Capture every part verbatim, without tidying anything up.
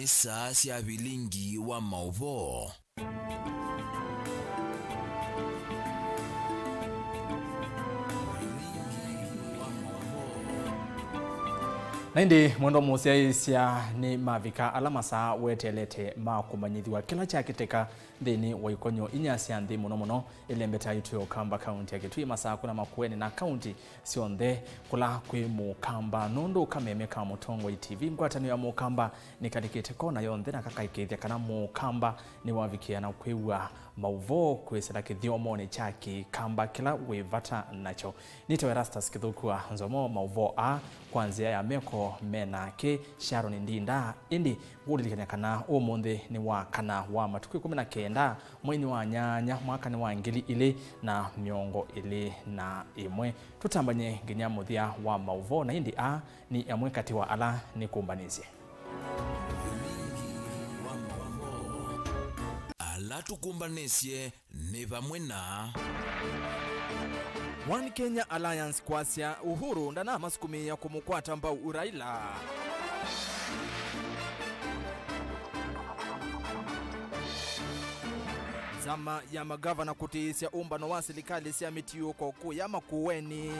Nĩ saa sya vilingi wa maũvoo. Na ĩndĩ mwendwa mũsyaĩĩsya, nĩ mavika ala masaa weteelete ma kũmanyĩthw'a kĩla kyakĩtĩka nthĩnĩ wa ikonyo inya sya nthĩ, mũno mũno ĩlembeta itũ ya Ũkamba, kaunti ya Kitui, Masakũ na Makueni na kaunti syonthe kũla kwĩ Mũkamba, nũndũ kameme ka Mũtongoi T V, ngwatanĩo ya Mũkamba, nĩkalĩkĩte kona yonthe na kakaĩkĩĩthya kana Mũkamba nĩwavikĩa na kwĩw'a maũvoo kwĩsĩla kĩthyomonĩ kya Kĩkamba kĩla wĩ vata nakyo. Nĩtawa Erastus Kĩthũku wa Nzomo. Maũvoo aa kwa nzĩa ya meko me nake Sharon Ndinda, ĩndĩ ngũlilikany'a kana ũmũnthĩ nĩ wa kana wa matukũ ĩkũmi na kenda, mweinĩ wa nyanya, mwakanĩ wa ngili ilĩ na mĩongo ĩlĩ na ĩmwe. Tũtambany'e nginya mũthya wa maũvoo, na ĩndĩ aa nĩ amwe katĩ wa ala nĩkũmbanĩsye. Ala tũkũmbanĩsye nĩ vamwe na One Kenya Alliance kwasya Uhuru ndanamasukumĩĩa kũmũkwata mbau Raila. Nzama ya magavana kũtĩĩsya ũmbano wa silikalĩ sya mĩtiũko kũya Makueni.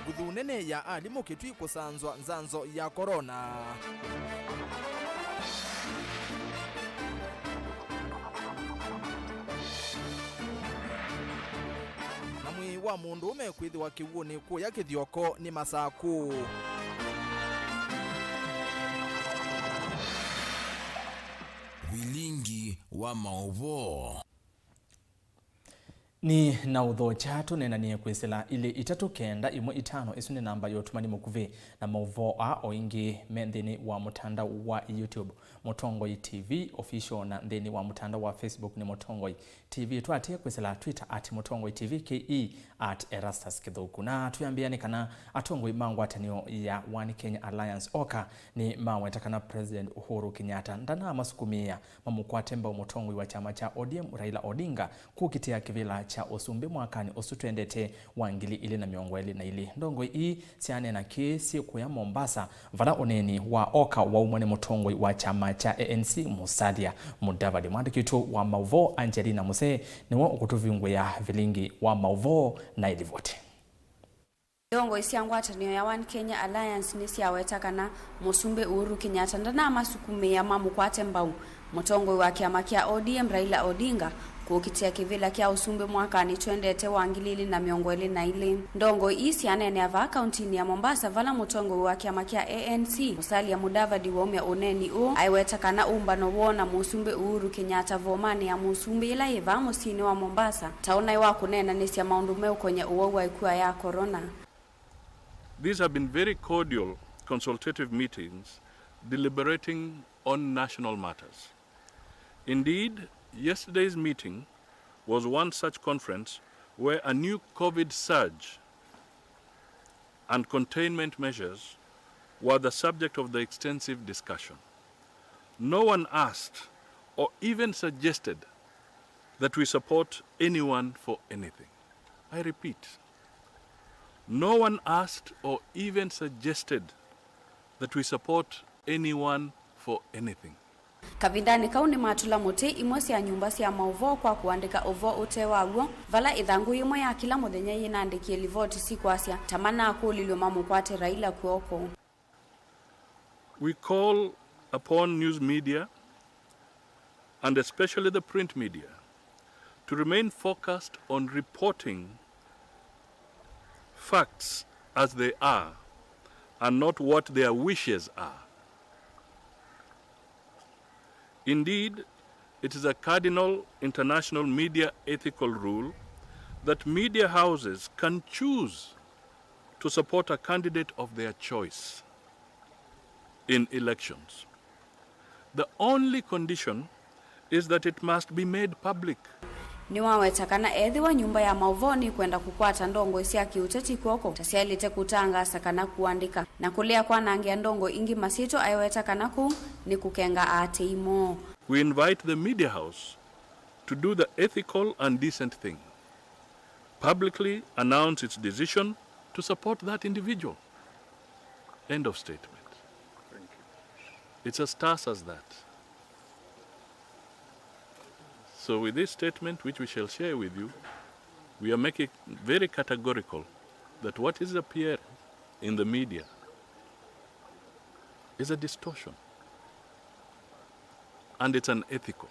Nguthu nene ya alimũ Kitui kũsanzwa nzanzo ya korona. Na mwĩĩ wa mũndũũme kwĩthĩwa kĩw'ũnĩ kũya Kĩthioko nĩ Masakũ. Vilingi wa maũvoo. Nĩ na ũthokya tũneenanie kwĩsĩla ilĩ itatũ kenda ĩmwe itano. Ĩsu nĩ namba ya ũtumani mũkuvĩ, na maũvoo aa o ĩngĩ me nthĩnĩ wa mũtandao wa YouTube, Mũtongoi T V Official, na nthĩnĩ wa mũtandao wa Facebook nĩ Mũtongoi T V. Twatie kwĩsĩla Twitter at Mũtongoi T V, K E at Erastus Kĩthũku. Na twĩambĩa nĩ kana atongoi ma ngwatanĩo ya One Kenya Alliance oka nĩ maweta kana President Uhuru Kenyatta ndanamasukumĩĩa mamũkwate mbau mũtongoi wa kyama kya O D M Raila Odinga kũkitĩa kĩvĩla kya ũsumbĩ mwakanĩ ũsu twendete wa ngili ilĩ na mĩongo ĩlĩ na ilĩ. Ndongoi ii syaneena kĩĩ syĩ kũya Mombasa, vala ũneeni wa oka waumwa nĩ mũtongoi wa kyama kya A N C Musalia Mudavadi. Mwandĩki witũ wa maũvoo Angelina Musee nĩwe ũkũtũvingũĩa vilingi wa maũvoo na ĩlivoti. Ndongoi sya ngwatanĩo ya One Kenya Alliance nĩsyaweta kana Mũsumbĩ Uhuru Kenyatta ndanamasukumĩĩa mamũkwate mbau mũtongoi wa kĩama kya O D M Raila Odinga kũkitĩa kĩvĩla kya ũsumbĩ mwakanĩ twendete wa ngili ilĩ na mĩongo ĩlĩ na ilĩ. Ndongoi ii syaneenea vaa kauntinĩ ya Mombasa, vala mũtongoi wa kĩama kya A N C Musalia Mudavadi waumya ũneeni ũũ, aiweta kana ũmbano woo na Mũsumbĩ Uhuru Kenyatta vomanĩ ya Mũsumbĩ ĩla yĩ vaa mũsyĩnĩ wa Mombasa ta ũnaĩ wa kũneenanĩsya maũndũ meũkony'a ũwau wa ĩkua ya corona. These have been very cordial consultative meetings deliberating on national matters. Indeed, yesterday's meeting was one such conference where a new COVID surge and containment measures were the subject of the extensive discussion. No one asked or even suggested that we support anyone for anything. I repeat, no one asked or even suggested that we support anyone for anything. Kavindanĩ kau nĩmatũla mũtĩ imwe sya nyũmba sya maũvoo kwa kũandĩka ũvoo ũte wa w'o, vala ĩthangũ yĩmwe ya kĩla mũthenya yĩnaandĩkie livoti sikwasya ta manakũlilw'e mamũkwate Raila kw'oko. We call upon news media, and especially the print media, to remain focused on reporting facts as they are and not what their wishes are. Indeed, it is a cardinal international media ethical rule that media houses can choose to support a candidate of their choice in elections. The only condition is that it must be made public. Nĩwaweta kana ethĩwa nyũmba ya maũvoo nĩkwenda kũkwata ndongoi sya kĩũteti kw'oko, ta syaĩlĩte kũtangaasa kana kũandĩka, na kũlea kwanangĩa ndongoi ingĩ masyĩtwa, aiweta kana kũu nĩ kũkenga aatĩĩi moo. We invite the media house to do the ethical and decent thing, publicly announce its decision to support that individual. End of statement. It's as terse as that. So with this statement, which we shall share with you, we are making very categorical that what is appearing in the media is a distortion and it's unethical.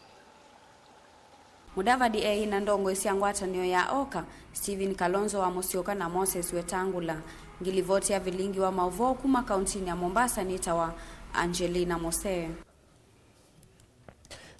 Mudavadi eĩ na ndongoi sya ngwatanĩo ya oka, Stephen Kalonzo wa Musyoka na Moses Wetangula. Ngilivoti ya vilingi wa maũvoo kuma kauntinĩ ya Mombasa nĩtawa Angelina Mose.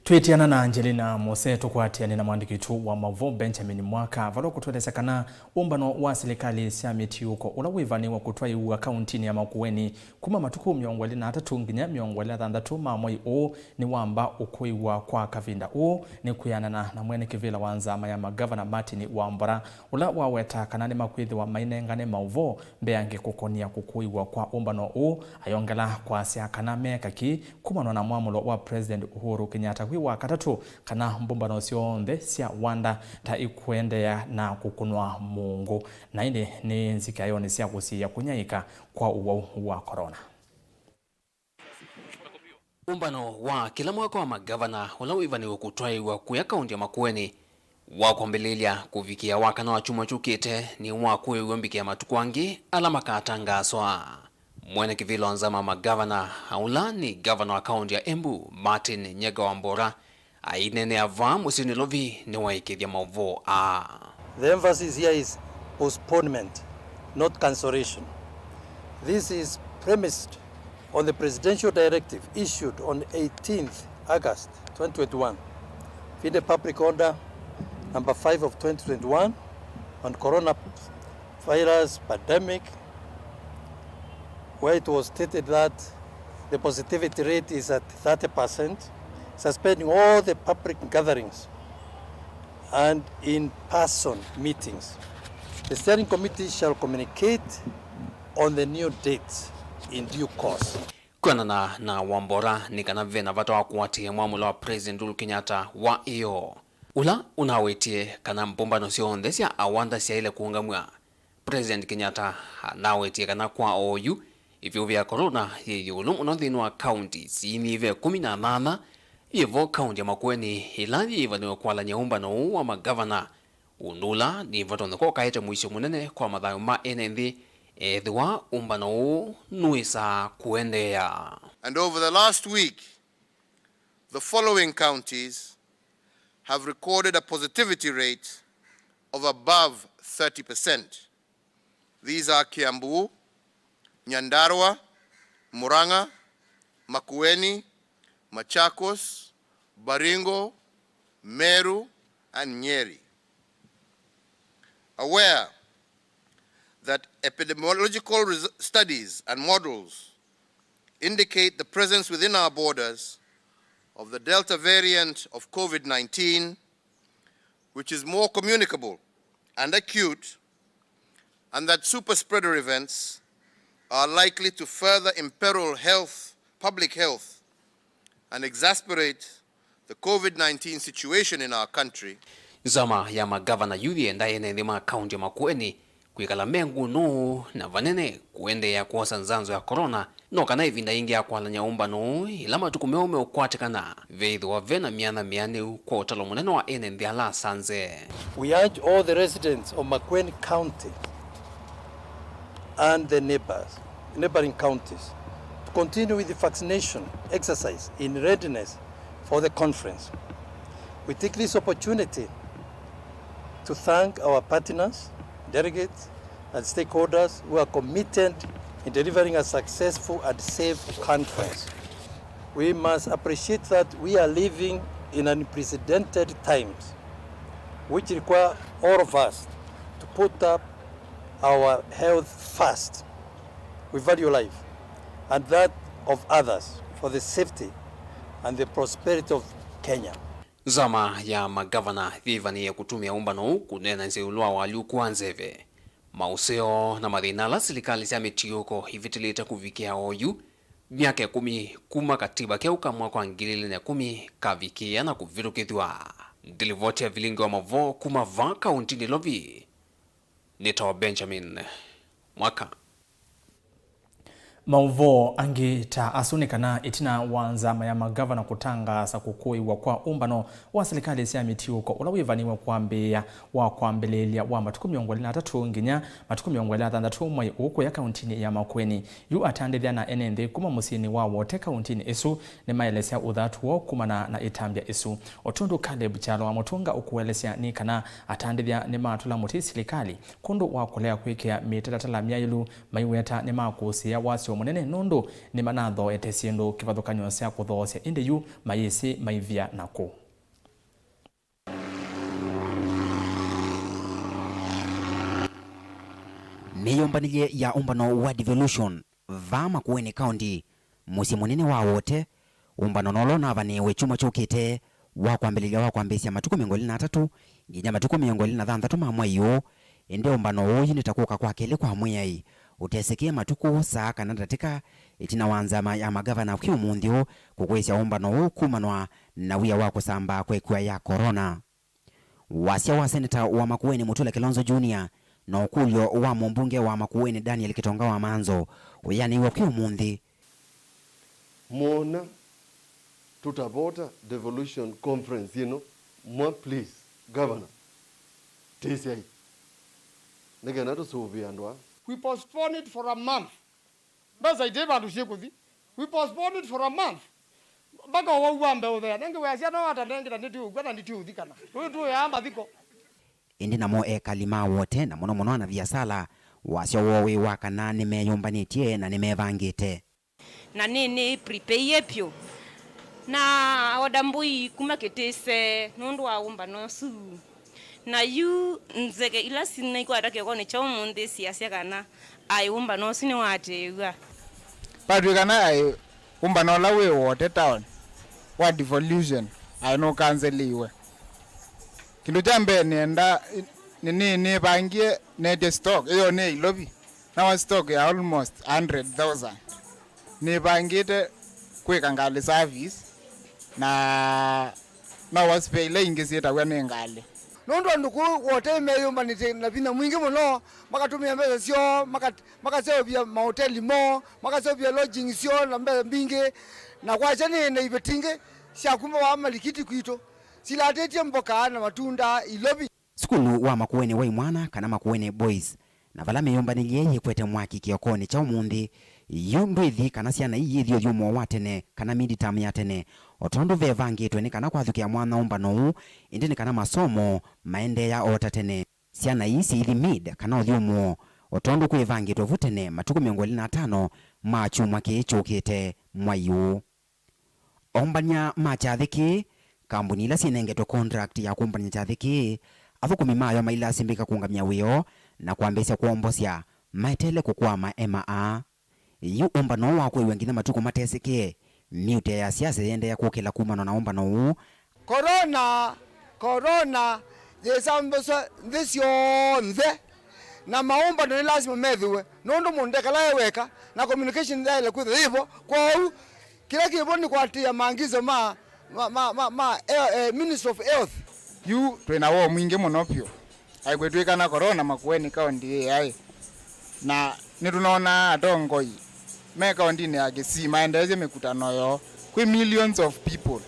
Twĩtiana na Angelina Mose, tũkwatĩane na mwandĩki witũ wa maũvoo Benjamin Mwaka, vala ũkũtũelesya kana ũmbano wa silikalĩ sya mĩtiũko ũla wĩvanĩwa kũtwaĩwa kauntinĩ ya Makueni kuma matukũ mĩongo ĩlĩ na atatũ nginya mĩongo ĩlĩ na thanthatũ ma mwei ũũ nĩwamba ũkũĩwa kwa kavinda ũũ, nĩ kwĩanana na mwene kĩvĩla wa nzama ya magavana Martin Wambora, ũla waweta kana nĩmakwĩthĩwa mainengane maũvoo mbeange kũkonia kũkũĩwa kwa ũmbano ũũ, ayongela kwasya kana meeka kĩĩ kumana na mwamũlo wa President Uhuru Kenyatta kwĩ wa katatũ kana mbũmbano syonthe sya wanda ta ikũendeea na kũkũnwa mũngũ, na ĩndĩ nĩ nzikayonĩ sya kũsiĩĩa kũnyaĩĩka kwa ũwau wa corona. Ũmbano wa kĩla mwaka wa magavana ũla wĩvanĩwe kũtwaĩwa kũya kaunti ya Makueni wa kwambĩlĩlya kũvikĩa wa kana wa kyumwa kyũkĩte nĩ wakũĩw'a mbikĩa matukũ angĩ ala makatangaaswa. Mwene kĩvĩla wa nzama ya magavana, ũla nĩ gavana wa kaunti ya Embu, Martin Nyega Wambora, aineenea vaa mũsyĩ Nairobi nĩwaĩkĩĩthya maũvoo aa. The emphasis here is postponement, not cancellation. This is premised on the presidential directive issued on eighteenth August twenty twenty-one, Vinde Public Order number five of twenty twenty-one on coronavirus pandemic, where it was stated that the positivity rate is at thirty percent, suspending all the public gatherings and in-person meetings. The steering committee shall communicate on the new dates in due course. Kwĩanana na Wambora, nĩ kana ve na vata wa kũatĩĩa mwamũlo wa President Uhuru Kenyatta wa ĩyoo, ũla ũnawĩtie kana mbũmbano syonthe sya awanda syaĩle kũũngamw'a. President Kenyatta anawetie kana kwa oyu, ĩvyũvu ya corona yĩ ĩũlũ mũno nthĩnĩ wa kaunti sinyivĩte ĩkũmi na nyanya, yĩ vo kaunti ya Makueni ĩla yĩĩvanĩwe kwalany'a ũmbano ũũ wa magavana, ũndũ ũla nĩ vatonyeka ũkaete mũisyo mũnene kwa mathayũ ma ene nthĩ ethĩwa ũmbano ũũ nũĩsaa kũendeea. And over the last week, the following counties have recorded a positivity rate of above thirty percent. These are Kiambu, Nyandarua, Murang'a, Makueni, Machakos, Baringo, Meru, and Nyeri. Aware that epidemiological res- studies and models indicate the presence within our borders of the Delta variant of COVID nineteen, which is more communicable and acute, and that super spreader events are likely to further imperil health, public health, and exacerbate the COVID nineteen situation in our country. Nzama ya magavana yu yĩenda ene nthĩ ma kaunti ya Makueni kwĩkala me ngũnũ na vanene kũendeea kwosa nzanzo ya corona, no kana ĩvinda yĩngĩ ya kwalany'a ũmbano ũũ, ĩla matukũ meũ meũkwatĩkana, veĩthĩwa ve na myanya mĩanĩu kwa ũtalo mũnene wa ene nthĩ ala asanze. We urge all the residents of Makueni County and the neighbors, neighboring counties to continue with the vaccination exercise in readiness for the conference. We take this opportunity to thank our partners, delegates, and stakeholders who are committed in delivering a successful and safe conference. We must appreciate that we are living in unprecedented times, which require all of us to put up our health first. We value life and that of others for the safety and the prosperity of Kenya. Nzama ya magavana yĩvanĩĩe kũtũmĩa ũmbano ũũ kũneenanĩsya ĩũlũ wa walyũku wa nzeve, maũseo na mathĩna ala silikalĩ sya mĩtiũko ivĩtĩlĩte kũvikĩa oyu, myaka ĩkũmi kuma katiba keũ ka mwaka wa ngili ilĩ na ĩkũmi kavikĩĩa na kũvĩtũkĩthw'a. Ndilivoti ya vilingi wa mavoo kuma vaa kaunti Nairobi, Nĩtawa Benjamin Mwaka. Maũvoo angĩ ta asu nĩ kana ĩtina wa nzama ya magavana kũtangaasa kũkũĩwa kwa ũmbano wa silikalĩ sya mĩtiũko ũla wĩvanĩwe kwambĩĩa wa kwambĩlĩĩlya wa matukũ mĩongo ĩlĩ na atatũ nginya matukũ mĩongo ĩlĩ na thanthatũ mwai ũũ kũya kauntinĩ ya Makueni, yu atandĩthya na ene nthĩ kuma mũsyĩnĩ wa Wote kauntinĩ ĩsu nĩmaelesya ũthatu woo kumana na ĩtambya ĩsu. O tondũ Caleb Kyalo wa Mũtũnga ũkũelesya nĩ kana atandĩthya nĩmatũla mũtĩ silikalĩ kwondũ wa kũlea kwĩkĩa mĩtalatala myaĩlu, maiweta nĩmakũsĩĩa wasyo mũnene nũndũ nĩmanathooete syĩndũ kĩvathũkany'o sya kũthoosya, ĩndĩ yu mayĩsĩ maivya nakũ. Mĩyũmbanĩlye ya ũmbano wa devolution vaa Makueni County, mũsyĩ mũnene wa Wote, ũmbano nola ũnavanĩĩwe kyumwa kyũkĩte wa kwambĩlĩlya wa kwambĩĩsya matukũ mĩongo ĩlĩ na atatũ nginya matukũ mĩongo ĩlĩ na thanthatũ ma mwai ũũ, ĩndĩ ũmbano ũũ yu nĩ ta kũka kwa kelĩ kwa Mwĩai ũtesĩkĩe matukũ, saa kana ndatĩka ĩtina wa nzama ya magavana kwĩ ũmũnthĩ ũũ kũkũĩsya ũmbano ũũ kumanwa na wia wa kũsambaa kwa ĩkua ya corona. Wasya wa seneta wa Makueni Mutula Kilonzo Junior na ũkũlyo wa mũmbunge wa Makueni Daniel Kitonga wa Manzo ũyanĩiwe kwĩ ũmũnthĩ. Mwona tũtavota devolution conference ĩno, mwa please, Governor, tĩsyai nĩ kenda tũsũvĩe andũ aa. We postpone it for a month. Mbesa iti vandũ syĩkũthi. We postpone it for a month. Mpaka ũwau wambe ũthea. Nengĩ wĩa syana wata nengĩ na nĩtĩ ũkw'a na nĩtĩ ũthi kana. Tũyũ tũyaa mathiko. Ĩndĩ namo ekali ma Wote, na mũno mũno anaviasala, wasya woo wĩ wa kana nĩmeyũmbanĩtye na nĩmevangĩte. Na nĩ, nĩ prepare vyũ. Na oda mbũi kuma Kĩtĩse nũndũ wa ũmbano ũsu. Na yu nzeke ila sinaikwata kĩokonĩ kya ũmũnthĩ siasya kana aĩ ũmbano ũsu nĩwatĩĩw'a. Patw'ĩkana aĩ ũmbano ũla wĩ Wote town wa devolution aĩ nũkanzeliwe. Kĩndũ kya mbee nĩenda nĩ, nĩ, nĩvangie netye stock ĩyo nĩ Ilovi. Nawa stock ya almost a hundred thousand. Nĩvangĩte kwĩka ngalĩ service, na no waspare ila ingĩ syĩtaw'a nĩ ngalĩ. Nũndũ andũ kũu Wote meyũmbanĩtye na vinya mwingĩ mũno, makatũmĩa mbesa syoo, maka-, makaseũvya mahoteli moo, makaseũvya lodging syoo na mbesa mbingĩ, na kwakya nĩ na iveti ingĩ sya kuma wa malikiti kwitũ silatĩtye mboka na matunda Ilovi. Sukulu wa Makueni wa imwana, kana Makueni Boys, na vala mĩyũmbanĩlye yĩkwete mwaki kĩokonĩ kya ũmũnthĩ, yu ndwĩthi kana syana ii yĩthi ũthyũmũo wa tene kana mid-term ya tene, o tondũ vevangĩtwe nĩ kana kwathũkĩa mwanya ũmbano ũũ, ĩndĩ nĩ kana masomo maendeea o ta tene. Syana ii syĩthi mid kana ũthyũmũo, o tondũ kwĩvangĩtwe vu tene matukũ mĩongo ĩlĩ na atano ma kyumwa kĩĩ kyũkĩte mwai ũũ. Ombany'a ma kyathĩ kĩĩ, kambuni ila syĩnengetwe contract ya kũmbany'a kyathĩ kĩĩ, athũkũmi mayo mailasĩmbĩka kũngamya wĩoo na kwambĩĩsya kwombosya maeteele kũkwama ema aa. Yu ũmbano wa kũĩw'a nginya matukũ matesĩkĩe, myutĩ ya siasa yĩendeea kũkĩla kumana na ũmbano ũũ. Corona, corona yĩsambasya nthĩ syonthe, na maũmbano nĩ lasima methĩwe, nũndũ mũndũ ndekala e weka, na communication yaĩle kwĩthwa yĩvo. Kwoou, kĩla kĩvo nĩ kũatĩĩa maagizo ma, ma, ma, ma, ma eh, eh, Ministry of Health. Yu twĩ na woo mwingĩ mũno vyũ. Aikwĩtw'ĩkana corona Makueni kaũnti ĩĩ aĩ. Na nĩtũnonaa atongoi me kaũntinĩ ya Kisii maendeesye mĩkutano yoo kwĩ millions of people.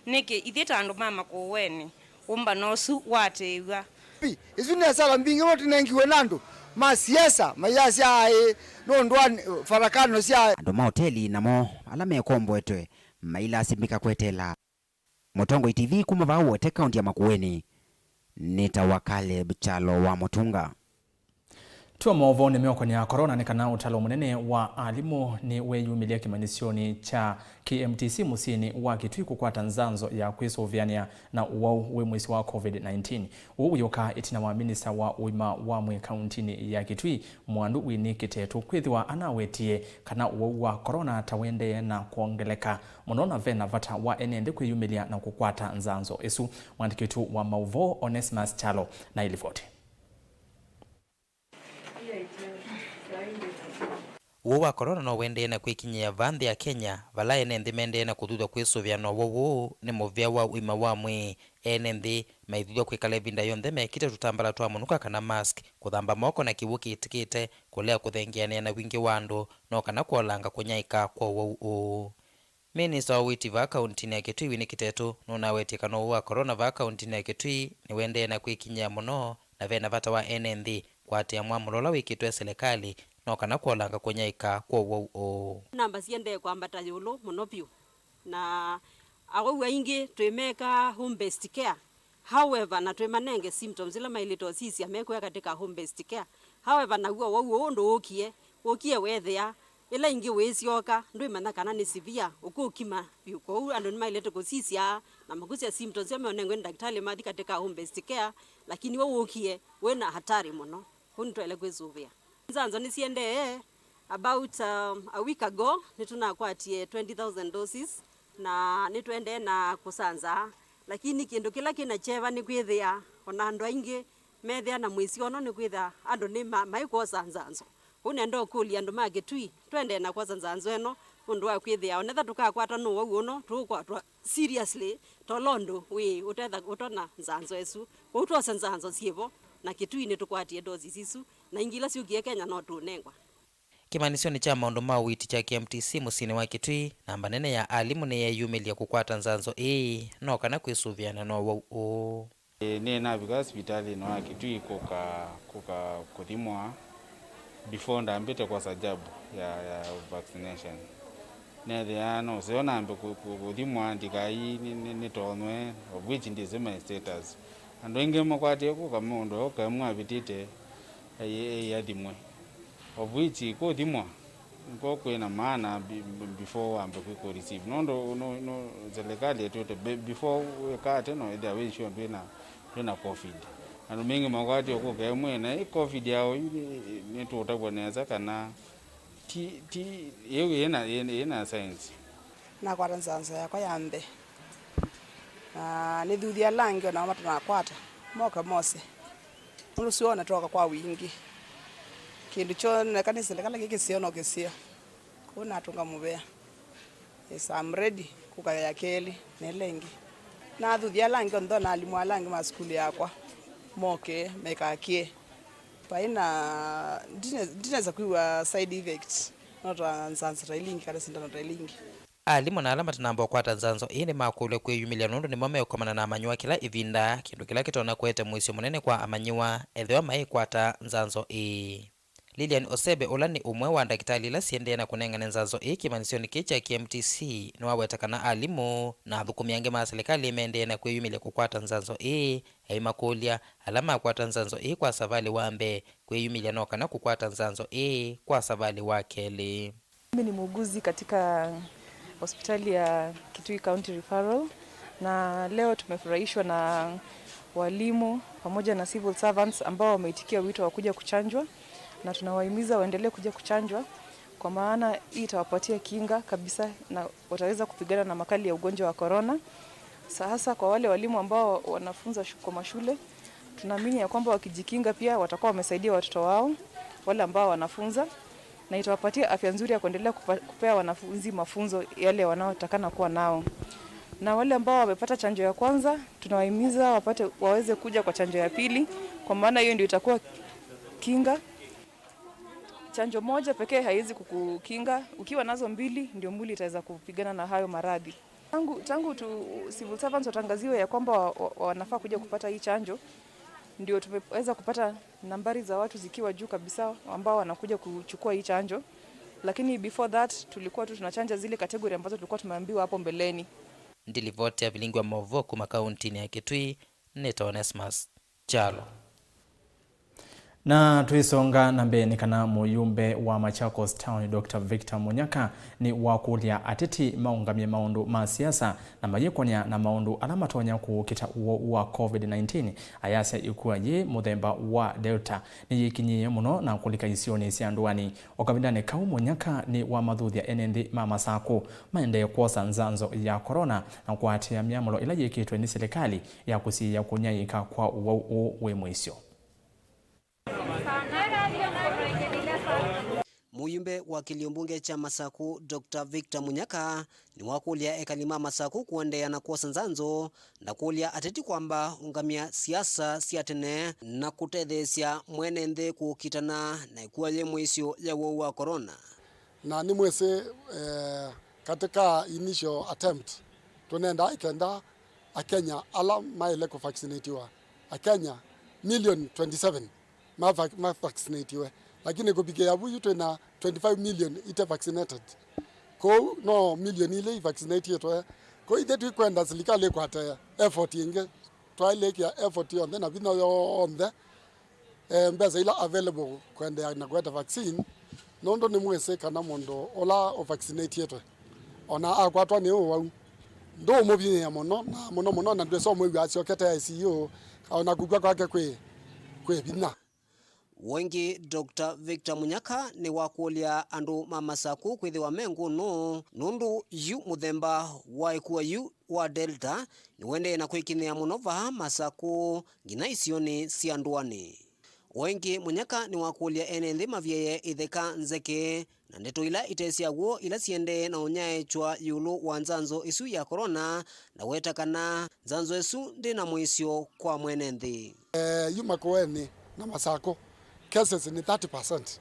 Nĩkĩ ithyĩ ta andũ ma Makueni ũmbano ũsu waatĩĩw'a? Pi, isu nĩ asala mbingĩ ila tũnengiwe nĩ andũ ma siasa mayasya aĩ nũndũ wa farakano sya. Andũ ma oteli namo ala mekomboetwe mailasĩmbĩka kweteela. Mũtongoi T V kuma vaa Wote, kaunti ya Makueni, nĩtawa Caleb Kyalo wa Mũtunga. Twa maũvoonĩ meũkonea corona nĩ kana ũtalo mũnene wa alimũ nĩweyumĩlya kĩmanyĩsyonĩ kya K M T C mũsyĩnĩ wa Kitui kũkwata nzanzo ya kwĩsũvĩanĩa na ũwau wĩ mũisyo wa COVID nineteen. Ũu wĩũka ĩtina wa minista wa ũima wa mwĩĩ kauntinĩ ya Kitui, Mwandu Winnie Kitetu, kwĩthĩwa anawetie kana ũwau wa corona ta ũendee na kwongeleka mũno na ve na vata wa ene nthĩ kwĩyumĩlya na kũkwata nzanzo ĩsu. Mwandĩki witũ wa maũvoo Onesmus Kyalo na ĩlivoti. Ũwau wa corona no ũendee na kwĩkinyĩa vaa nthĩ ya Kenya, vala ene nthĩ mendee na kũthuthw'a kwĩsũvĩa na ũwau ũũ nĩ mũvĩa wa ũima wa mwĩĩ. Ene nthĩ maithuthw'a kwĩkala ĩvinda yonthe mekĩte tũtambala twa mũnuka kana mask, kũthamba moko na kĩw'ũ kĩtĩkĩte, kũlea kũthengeanĩa na wingĩ wa andũ, no kana kwolanga kũnyaĩĩka kwa ũwau ũũ. Minista wa ũiiti vaa kauntinĩ ya Kitui Winnie Kitetu nũnawetie kana ũwau wa corona vaa kauntinĩ ya Kitui nĩũendee na kwĩkinyĩa mũno, na ve na vata wa ene nthĩ kũatĩĩa mwamũlo ũla wĩkĩtwe silikalĩ no kana kwolanga kũnyaĩĩka kwa ũwau ũũ. Namba siendee kwambata ĩũlũ mũno vyũ, na awau aingĩ twĩmeka home based care. However, na twĩmanenge symptoms ila maĩlĩte ũsisya mekwĩa katika home based care. However, naw'o ũwau ũũ ndũũkie, ũkie weethĩa ĩla ĩngĩ wĩsyoka, ndwĩmanya kana nĩ severe, ũkũkima vyũ. Kwoou andũ nĩmaĩlĩte kũsisya na makusya symptoms sya meonengwe nĩ ndakĩtalĩ mathi katika home based care, lakini we wũkie wĩ na hatari mũno. Kwoou nĩtwaĩle kwĩsũvĩa. Nzanzo nĩsiendee. About, um, a week ago, nĩtũnakwatie twenty thousand doses, na nĩtũendee na kũsanzaa, lakini kĩndũ kĩla kĩna kyeva nĩ kwĩthĩa ona andũ aingĩ methĩa na mwĩsyono nĩ kwĩthĩa andũ nĩ ma-, maikwosa nzanzo. Kwoou nenda ũkũlya andũ ma Kĩtui, tũendee na kwosa nzanzo ĩno, nũndũ wa kwĩthĩa onetha tũkakwatwa nĩ ũwau ũno, tũũkwatwa seriously, tola ũndũ wĩ ũtetha ũtona nzanzo ĩsu. Kwoou twose nzanzo syĩvo, na Kĩtui nĩtũkwatie doses isu, na ingĩ ila syũkie Kenya no tũũnengwa. Kĩmanyĩsyonĩ kya maũndũ ma ũiiti kya K M T C mũsyĩnĩ wa Kitui, namba nene ya alimũ nĩyeeyumĩlya kũkwata nzanzo ĩĩ, no kana kwĩsũvĩana na ũwau ũũ. Ĩĩ, nĩnavika sivitalĩnĩ wa Kitui kũka, kũka kũthimwa before ndambĩte kwosa jab ya, ya vaccination. Neethĩaa no ũseo nambe kũ-, kũ-, kũthimwa ndikai nĩ, nĩ, nĩtonywe, of which ndĩsĩ my status. Andũ aingĩ makwatie kũka mũndũ ũkaemwa avĩtĩte, ĩ-, ĩ-, athimwe. Of which kũthimwa nĩkw'o kwĩ na maana be-, be-, before wambe kwĩka receive. Nũndũ nũ-, nũ-, silikalĩ ĩtwĩte be-, before wĩka atĩ no ĩthĩa wĩ sure ndwĩ na, ndwĩ na covid. Andũ maingĩ makwatie kũka ĩmwe na ĩ covid yao yu nĩ-, nĩtũũtavw'a nesa kana ti, ti, ĩu ĩna, ĩna, ĩna science. Nakwata nzanzo yakwa ya mbee. Na nĩthuthya ala angĩ o nao matanakwata, moke mose. Nũndũ ũsu wona twoka kwa wingĩ. Kĩndũ kyoneka nĩ silikalĩ kĩ kĩseo no kĩseo. Kwoou natũnga mũvea. Yes, I'm ready kũka ya kelĩ na ĩla ĩngĩ. Nathuthya ala angĩ onthe, ona alimũ ala angĩ ma sukulu yakwa moke mekakĩe. Vai na, ndine-, ndinesa kwĩw'a side effect, no ta nzanzo ta ila ingĩ kana sindano ta ila ingĩ. Alimũ na ala matanamba ũkwata nzanzo ĩĩ nĩmakũlw'a kwĩyumĩlya nũndũ nĩmo meũkomana na amanyĩw'a kĩla ĩvinda, kĩndũ kĩla kĩtonya kũete mũisyo mũnene kwa amanyĩw'a ethĩwa maĩkwata nzanzo ĩĩ. Lilian Osebe, ũla nĩ ũmwe wa ndakĩtalĩ ila siendee na kũnengane nzanzo ĩĩ kĩmanyĩsyonĩ kĩĩ kya K M T C, nĩwaweta kana alimũ na athũkũmi angĩ ma silikalĩ mendee na kwĩyumĩlya kũkwata nzanzo ĩĩ, aimakũlya ala makwata nzanzo ĩĩ kwa savalĩ wa mbee kwĩyumĩlya no kana kũkwata nzanzo ĩĩ kwa savalĩ wa kelĩ. Mimi ni muuguzi katika hospitali ya Kitui County Referral, na leo tumefurahishwa na walimu pamoja na civil servants ambao wameitikia wito wa kuja kuchanjwa, na tunawahimiza waendelee kuja kuchanjwa kwa maana hii itawapatia kinga kabisa na wataweza kupigana na makali ya ugonjwa wa corona. Sa-, hasa kwa wale walimu ambao wanafunza shu-, kwa mashule, tunaamini ya kwamba wakijikinga pia watakuwa wamesaidia watoto wao, wale ambao wanafunza, na itawapatia afya nzuri ya kuendelea kupa-, kupea wanafunzi mafunzo yale wanaotakana kuwa nao. Na wale ambao wamepata chanjo ya kwanza, tunawahimiza wapate, waweze kuja kwa chanjo ya pili, kwa maana hiyo ndio itakuwa kinga. Chanjo moja pekee haiwezi kukukinga, ukiwa nazo mbili ndio mwili itaweza kupigana na hayo maradhi. Tangu, tangu tu civil servants watangaziwe ya kwamba wa, wa, wanafaa kuja kupata hii chanjo, ndio tumeweza kupata nambari za watu zikiwa juu kabisa ambao wanakuja kuchukua hii chanjo. Lakini before that, tulikuwa tu tunachanja zile category ambazo tulikuwa tumeambiwa hapo mbeleni. Ndilivoti ya vilingi wa maũvoo kuma kauntinĩ ya Kitui, nĩtawa Onesmus Kyalo. Na twĩsonga na mbee nĩ kana mũyumbe wa Machakos Town, Doctor Victor Munyaka, nĩ wakũlya ateti maũngamye maũndũ ma siasa na mayĩkony'a na maũndũ ala matonya kũũkita ũwau wa covid nineteen, ayasya ĩkua yĩ mũthemba wa Delta nĩyĩkinyĩĩe mũno na kũlika isionĩ sya ndũanĩ. O kavindanĩ kau, Munyaka nĩ wamathuthya ene nthĩ ma Masakũ maendee kwosa nzanzo ya corona na kũatĩĩa myamũlo ĩla yĩkĩtwe nĩ silikalĩ ya kũsiĩĩa kũnyaĩĩka kwa ũwau ũũ wĩ mũisyo. Mũyumbe wa kĩlio mbunge kya Masaku, Doctor Victor Munyaka, nĩwakũlya ekali ma Masaku kũendeea na kwosa nzanzo, na kũlya ateti kwamba ũngamya siasa sya tene na kũtetheesya mwene nthĩ kũkitana na ĩkua yĩ mũisyo ya ũwau wa corona. Na nĩmwĩsĩ, eh, katika initial attempt, tũnendaa ĩkenda Akenya ala maĩle kũvaccinatiwa, Akenya million twenty-seven mava-, mavaccinatiwe. Lakini kũvikĩa vu yu twĩ na twenty-five million ite vaccinated. Kwoou no million ilĩ ivaccinatĩtwe. Kwoou ithyĩ tũikwenda silikalĩ ĩkwate effort ĩngĩ. Twaĩlĩkĩa effort yonthe na vinya yonthe, eh, mbesa ila available kũendeea na kũete vaccine, nũndũ nĩmwĩsĩ kana mũndũ ũla ũvaccinatĩtwe, ona akwatwa nĩ ũwau, ndũũmũvinyĩĩa mũno, na mũno mũno, na ndwĩsa ũmwĩw'a asyokete I C U, ona kũkw'a kwake kwĩ, kwĩ vinya. Ũngĩ, Doctor Victor Munyaka nĩwakũlya andũ ma Masaku kwĩthĩwa me ngũnũ, nũndũ yu mũthemba wa ĩkua yu wa Delta nĩũendee na kwĩkinyĩa mũno vaa Masaku nginya isionĩ sya ndũanĩ. O ĩngĩ, Munyaka nĩwakũlya ene nthĩ mavyaĩe itheka nzeke na ndeto ila ite sya w'o ila siendee na ũnyaĩĩkya ĩũlũ wa nzanzo ĩsu ya corona, na weta kana nzanzo ĩsu ndĩ na mũisyo kwa mwene nthĩ. Eh, yu Makueni na Masaku, cases ni thirty percent.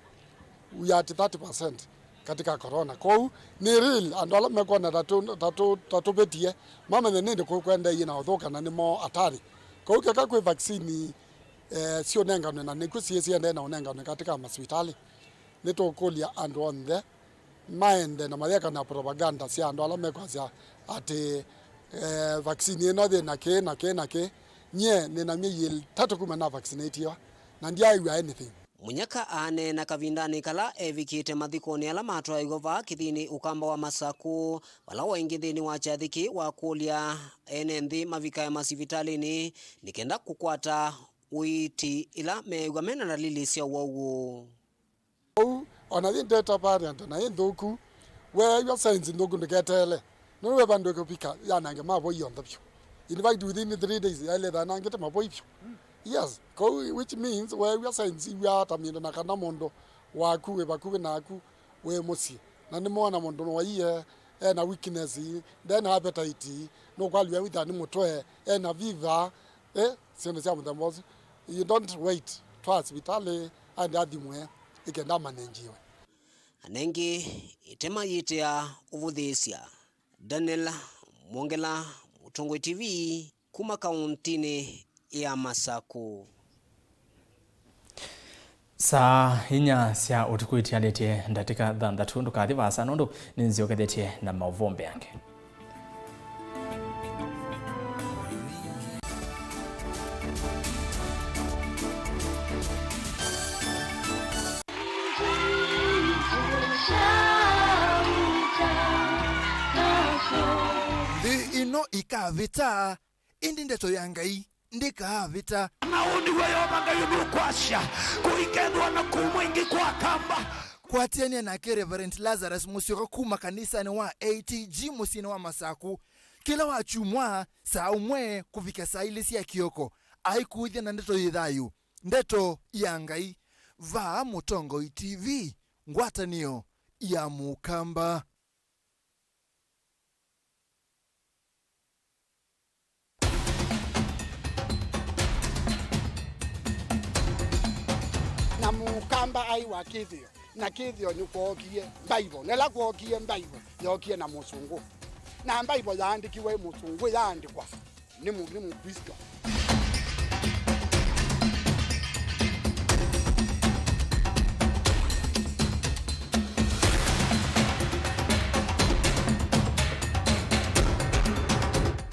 We are at thirty percent katika corona. Kwoou nĩ real, andũ ala mekwona ta tũ-, ta tũ-, ta tũvĩtie, mamenye nĩndĩ kũkwendeeie na ũthũka na nĩmo atari. Kwoou keka kwĩ vaccine, eh, siũnenganwe na nĩkw'o siĩ siendee na ũnenganwe katika masivitali. Nĩtũkũlya andũ onthe maende na mayeka na propaganda sya andũ ala mekwasya atĩ, eh, vaccine ĩno yĩ na kĩĩ na kĩĩ na kĩĩ. Nyie nĩ na myei ĩtatũ kuma na vaccinatiwa na ndyaaĩw'a anything. Munyaka aaneena kavindanĩ kala evikĩte mathikonĩ ala matwaĩwe vaa kĩthĩnĩ Ũkamba wa Masaku, vala waingĩ nthĩnĩ wa kyathĩ kĩĩ wakũlya ene nthĩ mavikae masivitalĩnĩ nĩ kenda kũkwata ũiiti ĩla meew'a mena ndalili sya ũwau ũũ. Ũu, o na yĩ Delta variant, o na yĩ nthũku, weew'a signs nthũku ndũketeele. Nũndũ ve vandũ ĩkũvika yanange mavoi onthe vyũ. In fact, within three days, yaĩle ĩthanangĩte mavoi vyũ. Yes, kwoou, which means weew'a signs iw'aa ta mĩndũ na kana mũndũ waku wĩ vakuvĩ naku wĩ mũsyĩ. Na nĩmoona mũndũ nĩwaiye, e na weakness, nde na appetite, nũkwalw'a wĩtha nĩ mũtwe, e na fever, eh, syĩndũ sya mũthemba ũsu. You don't wait, twaa sivitalĩ aende athimwe, ĩkenda amanenjiwe. Anengi, ĩtema yĩtĩa ũvũthĩĩsya. Daniel Mwongela, Mũtongoi T V, kuma kauntinĩ ya Masaku. Saa inya sya ũtukũ itialĩtye ndatĩka thanthatũ. Ndũkathi vaasa nũndũ nĩnzyokethetye na maũvoo mbeange. Nthĩ ĩno ĩkavĩta, ĩndĩ ndeto ya Ngai ndĩkaavĩta. Na ũũ nĩw'o Yeova Ngai ũnũkwasya, kũikethĩwa na kũmwa ĩngĩ kwa Akamba. Kwatĩanĩa nake Reverend Lazarus Mũsyoka kuma kanisanĩ wa A T G mũsyĩnĩ wa Masaku kĩla wa kyumwa saa ũmwe kũvika saa ilĩ sya kĩoko, aikũĩthya na ndeto yĩ thayũ, ndeto ya Ngai, vaa Mũtongoi T V, ngwatanĩo ya Mũkamba. Na Mũkamba aĩ wa kĩthĩo, na kĩthĩo nĩkwookie Mbaivo, na ĩla kwookie Mbaivo, yookie na Mũsũngũ. Na Mbaivo yaandĩkiwe ĩ Mũsũngũ, yaandĩkwa nĩ mũ-, nĩ Mũklĩsto.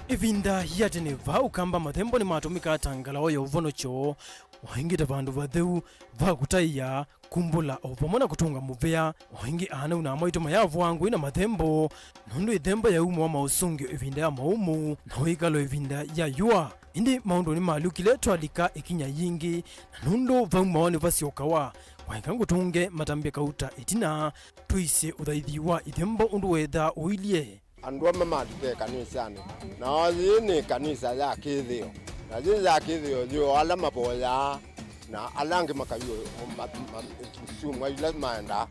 Ĩvinda ya tene, vaa Ũkamba, mathembo nĩmatũmĩkaa ta ngalao ya ũvonokyo, o ĩngĩ ta vandũ vatheu va kũtaĩa, kumbũla, o vamwe na kũtũnga mũvea. O ĩngĩ, ana-a-inyia na amaitũ mayavũaa ngũĩ na mathembo, nũndũ ĩthembo yaĩ umo wa maũsũngĩo ĩvinda ya maũmũ, na wĩkalo ĩvinda ya yũa. Ĩndĩ maũndũ nĩmalyũkile twalika ĩkinya yĩngĩ, na nũndũ vau maonĩ vasyokawa, waeka ngũtũnge matambya kauta ĩtina, tũisye ũthaithi wa ĩthembo ũndũ weethaa ũilyĩ. Andũ amwe malika ĩkanisanĩ, nao yĩĩ nĩ ĩkanisa ya kĩthĩo, na yĩĩ ya kĩthĩo yĩ o ala mavoyaa, na ala angĩ makaiũ ma-, ma-, syumwa ila maendaa.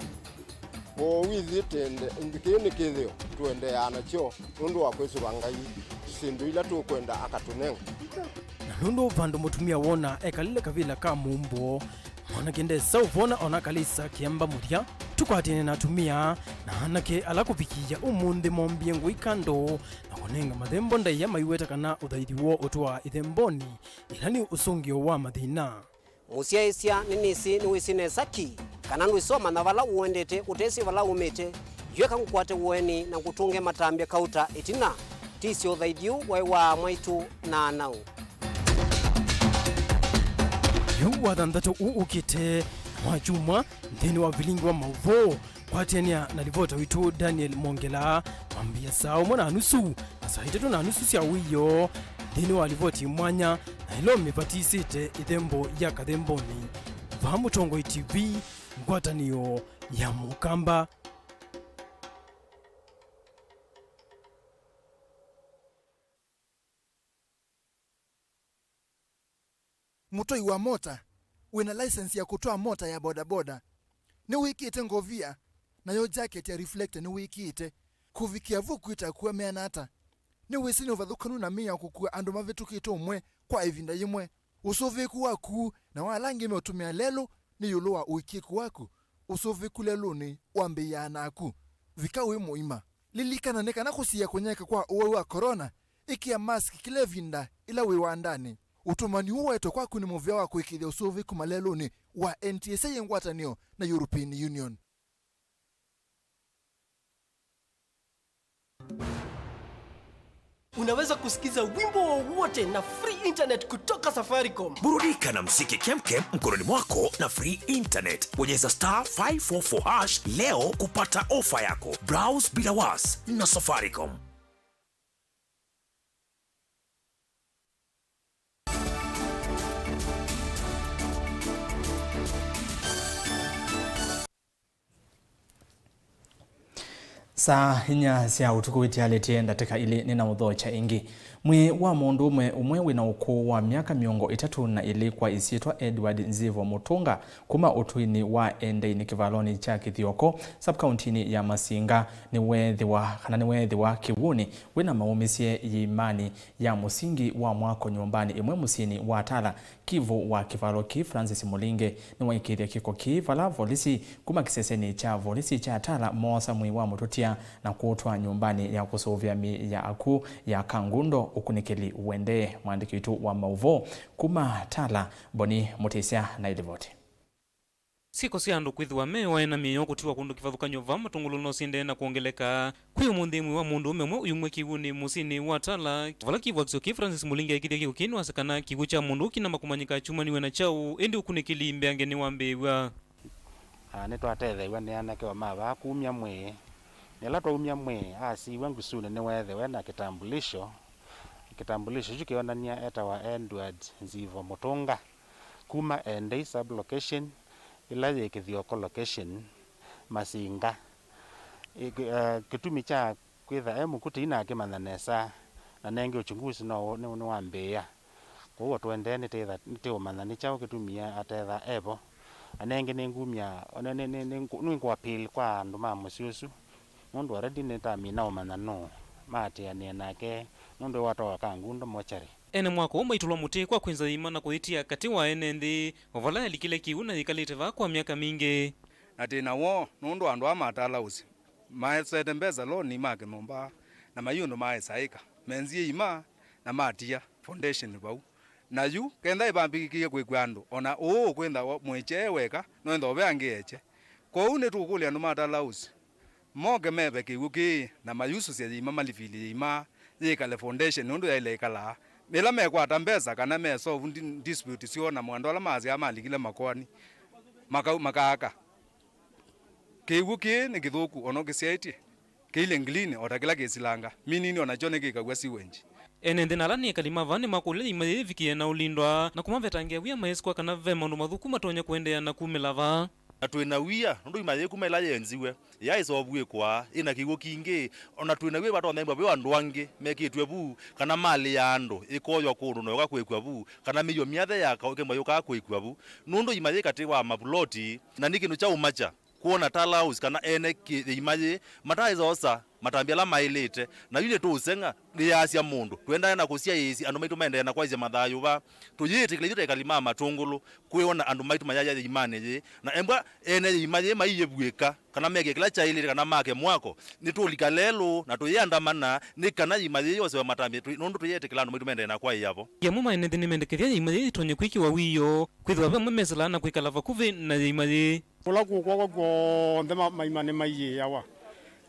Kwoou ithyĩ tũende, kĩĩ nĩ kĩthĩo tũendeeaa nakyo nũndũ wa kwĩsũva Ngai syĩndũ ila tũkwenda akatũnenga. Na nũndũ vandũ mũtumĩa wona ekalile kavila ka mũmbũ, mwanake ndesa ũvona ona akalĩsa kĩamba mũthya. Tũkwatĩane na atumĩa na anake ala kũvikĩĩa ũmũnthĩ mombie ngũi kando na kũnenga mathembo ndaĩa maiweta kana ũthaithi woo ũtwaa ĩthembonĩ, ĩla nĩ ũsũngĩo wa mathĩna. Mũsyaĩĩsya nĩnĩsĩ nĩwĩsĩ nesa ki kana ndwĩsĩ wamanya vala ũendete ũtesĩ vala umĩte. Yu eka ngũkwate ũeni na ngũtũnge matambya kauta ĩtina. Tisye ũthaithi ũũ waĩ wa mwaitũ na anau. Yu wathanthatũ ũũ ũkĩte na wa kyumwa nthĩnĩ wa vilingi wa maũvoo. Kwatĩanĩa na livota witũ Daniel Mongela, wambĩĩa saa ũmwe na nusu na saa itatũ na nusu sya wĩoo nthĩnĩ wa livoti mwanya na ĩla ũmĩvatisĩte ĩthembo ya kathembonĩ. Vaa Mũtongoi T V, ngwatanĩo ya Mũkamba. Mũtwai wa mota wĩ na license ya kũtwaa mota ya bodaboda nĩwĩkĩĩte ngovia, nayo jacket ya reflector nĩwĩkĩĩte. Kũvikĩa vu kwĩta kũameana ata? Nĩwĩsĩ nĩ ũvathũkanu na mĩao kũkua andũ mavĩtũkĩte ũmwe kwa ĩvinda yĩmwe. Ũsũvĩĩku waku na wa ala angĩ meũtũmĩa lelũ nĩ ĩũlũ wa ũĩkĩĩku waku. Ũsũvĩĩku lelũnĩ wambĩĩaa naku. Vika wĩ mũima. Lilikana nĩ kana kũsiĩĩa kũnyaĩĩka kwa ũwau wa corona, ĩkĩa mask kĩla ĩvinda ĩla wĩ wandanĩ. Ũtũmani ũũ waetwe kwaku nĩ mũvĩa wa kũĩkĩĩthya ũsũvĩĩku malelũnĩ wa N T S A yĩ ngwatanĩo na European Union. Unaweza kusikiza wimbo wowote na free internet kutoka Safaricom. Burudika na muziki kemkem mkononi mwako na free internet. Bonyeza star five four four hash leo kupata ofa yako. Browse bila was na Safaricom. Saa inya sya ũtukũ itialĩtye ndatĩka ilĩ nĩ na ũthokya ĩngĩ. Mwĩĩ wa mũndũũme ũmwe wĩ na ũkũũ wa myaka mĩongo ĩtatũ na ĩlĩ kwa ĩsyĩtwa Edward Nzivo Mũtũnga kuma ũtũinĩ wa Endeinĩ kĩvalonĩ kya Kĩthioko, sub-kauntinĩ ya Masinga, nĩweethĩwa, kana nĩweethĩwa kĩw'ũnĩ wĩ na maũmĩsye yĩimanĩ ya mũsingi wa mwako nyũmbanĩ ĩmwe mũsyĩnĩ wa Tala, Kivu wa kĩvalo kĩĩ Francis Mũlinge nĩwaĩkĩĩthya kĩko kĩĩ vala volisi kuma kĩsesenĩ kya volisi kya Tala moosa mwĩĩ wa mũtũtia na kũũtwaa nyũmbanĩ ya kũsũvĩa mĩĩ ya akw'ũ ya Kangundo, ũkunĩkĩli ũendee. Mwandĩki witũ wa maũvoo kuma Tala, Boni Mũtĩsya, na ĩlivoti. Syĩko sya andũ kwĩthĩwa me oe na mĩĩ yoo kũtiwa kũndũ kĩvathũkany'o vaa Matũngũlũ no syĩendee na kwongeleka. Kwĩ ũmũnthĩ, mwĩĩ wa mũndũũme ũmwe ũyumw'a kĩw'ũnĩ mũsyĩnĩ wa Tala, vala kĩvwakisyo kĩĩ Francis Mũlinge ekĩthya kĩko kĩĩ nĩwasakana kĩw'ũ kya mũndũ ũũ kĩna makũmanyĩka kyumanĩw'e na kyaũ, ĩndĩ ũkunĩkĩli mbeange nĩwambĩĩw'a. Ah, nĩtwatetheew'a nĩ anake o ma vaa kumya mwĩĩ. Na ĩla twaumya mwĩĩ, asiw'a ngusunĩ nĩweethĩwe na kĩtambulisho. Kĩtambulisho kyu kĩonany'a etawa Edward Nzivo Mũtũnga. Kuma Endei sub location, ĩla yĩ Kĩthioko location, Masinga. Ĩ-, kĩ-, eh, kĩtumi kya kwĩtha e mũkuti ina akĩmanya nesa, na nengĩ uchunguzi no nĩ, nĩwambĩĩa. Kwoou o tũendee nĩtĩtha-, nĩtĩũmanya nĩ kyaũ kĩtumie atetha e vo. Na nengĩ nĩngumya, nĩ, nĩ, nĩ, nĩ, nĩngũ-, nĩngũ appeal kwa andũ ma mũsyĩ ũsu. Nũndũ already nĩtamina ũmanya nũũ maatĩanĩe nake, nũndũ ewatawa Kangundo mochari. Ene mwako ũũ maitũlwa mũtĩ kwa kwĩnza yĩima na kũyĩtia katĩ wa ene nthĩ, o vala yalikile kĩw'ũ na yĩkalĩte vaa kwa myaka mingĩ. Na twĩ na woo, nũndũ andũ aa ma Tala House maesete mbesa loan ma kĩnyũmba, na mai ũndũ maesaĩka, menzie ima na matia foundation vau. Na yu, kenda ĩvambĩkĩie kwĩkw'a andũ, o na ũũ ũkwĩntha mwĩkye e weka, no ĩntha ũve angĩ ekye. Kwoou nĩtũkũlya andũ ma Tala House moke meve kĩw'ũ kĩĩ na mayusũsya yĩima malivilye yĩima yĩkale foundation nũndũ yaĩle ĩkalaa. Ĩla mekwata mbesa kana me solve ndi-, dispute syoo na andũ ala masyaa malikile makoani, maka-, makaaka. Kĩw'ũ kĩĩ nĩ kĩthũku o na ũkĩsyaĩtye. Kĩilye ngilini o ta kĩla kĩsilanga, minini o nakyo nĩkĩkaw'a sewage. Ene nthĩ na ala nĩ ekali ma vaa nĩmakũlya yĩima yĩĩ yĩvikĩe na ũlindwa na kũmavetangĩa wia mayĩsĩkwa kana ve maũndũ mathũku matonya kũendeea na kumĩla vaa. Na twĩ na wia nũndũ yĩima yĩĩ kuma ĩla yenziwe, yaĩsovuĩkwa ĩ na kĩw'ũ kingĩ. O na twĩ na wia ĩvatonya ĩmbwa ve andũ angĩ mekĩtw'e vu, kana malĩ ya andũ ĩkoywa kũndũ na yoka kũĩkw'a vu, kana mĩio myathe ya kaũ ĩkemwa yũkaa kũĩkw'a vu. Nũndũ yĩima yĩ katĩ wa mavuloti, na nĩ kĩndũ kya ũmakya. kwona Tala House kana ene kĩ-, yĩima yĩĩ mataaĩsa osa matambya ala maĩlĩte. Na yu nĩtũũseng'a, nĩyaasya mũndũ. Tũendae na kũsyaĩĩsya andũ maitũ maendee na kwaĩsya mathayũ vaa. Tũyĩtĩkĩla ithyĩ ta ekali ma Matũngũlũ kwĩona andũ maitũ mayaya yĩimanĩ yĩĩ. Na embwa ene yĩima yĩĩ maiyĩvuĩka kana meke kĩla kyaĩlĩte kana make mwako, nĩtũũlika lelũ na tũyĩandamana nĩ kana yĩima yĩĩ yosewe matambya, tũ-, nũndũ tũyĩtĩkĩla andũ maitũ maendee na kwaĩa vo. Amwe ma ene nthĩ nĩmendekethya yĩima yĩĩ ĩtonye kwĩkĩwa wĩoo, kwĩthĩwa ve amwe mesĩlaa na kwĩkala vakuvĩ na yĩima yĩĩ. Kũla kũkwakwa kw'onthe ma-, maima nĩmaiĩawa.